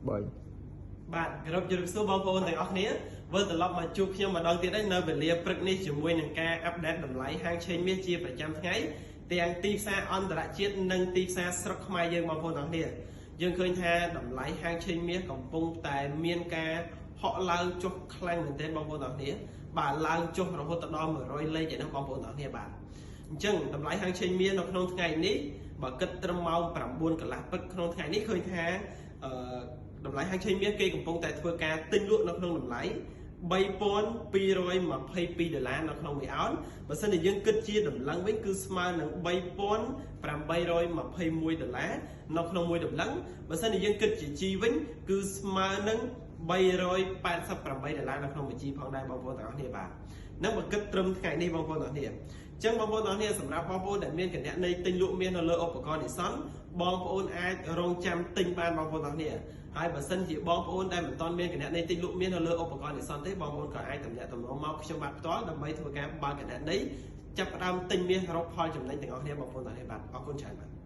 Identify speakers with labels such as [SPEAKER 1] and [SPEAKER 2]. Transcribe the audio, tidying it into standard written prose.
[SPEAKER 1] 3បាទគោរពជម្រាបសួរបងប្អូនទាំងអស់គ្នាវិលត្រឡប់មកជួបខ្ញុំម្ដងទៀតហើយនៅវេលាព្រឹកនេះជាមួយនឹងការ update តម្លៃហាងឆេងមាសជាប្រចាំថ្ងៃទាំងទីផ្សារអន្តរជាតិនិងទីផ្សារស្រុកខ្មែរយើងបងប្អូនទាំងអស់គ្នាយើងឃើញថាតម្លៃហាងឆេងមាសកំពុងតែមានការហក់ឡើងចុះខ្លាំងមែនទែនបងប្អូនទាំងអស់គ្នាបាទឡើងចុះរហូតដល់100លេខឯនោះបងប្អូនទាំងអស់គ្នាបាទអញ្ចឹងតម្លៃហាងឆេងមាសនៅក្នុងថ្ងៃនេះបើគិតត្រឹមម៉ោង9កន្លះព្រឹកក្នុងថ្ងៃនេះឃើញថាអឺតម្លៃហាងឆេងមាសគេកំពុងតែធ្វើការទិញលក់នៅក្នុងតម្លៃ3222ដុល្លារនៅក្នុងមួយអោនបើសិនជាយើងគិតជាតម្លឹងវិញគឺស្មើនឹង3821ដុល្លារនៅក្នុងមួយតម្លឹងបើសិនជាយើងគិតជាជីវិញគឺស្មើនឹង388ដុល្លារនៅក្នុងមួយជីផងដែរបងប្អូនទាំងអស់គ្នាបាទនឹងបើគិតត្រឹមថ្ងៃនេះបងប្អូនទាំងអស់គ្នាអញ្ចឹងបងប្អូនទាំងអស់គ្នាសម្រាប់បងប្អូនដែលមានគណនីទិញលក់មាសនៅលើឧបករណ៍ Nison បងប្អូនអាចរងចាំទិញបានបងប្អូនទាំងអស់គ្នាហើយបើសិនជាបងប្អូនដែលមិនទាន់មានគណនីទិញលក់មាសនៅលើឧបករណ៍ Nison ទេបងប្អូនក៏អាចទំនាក់ទំនងមកខ្ញុំបាទផ្ទាល់ដើម្បីធ្វើការបើកគណនីចាប់ផ្ដើមទិញមាសរកផលចំណេញទាំងអស់គ្នាបងប្អូនទាំងអស់គ្នាបាទអរគុណច្រើនបាទ។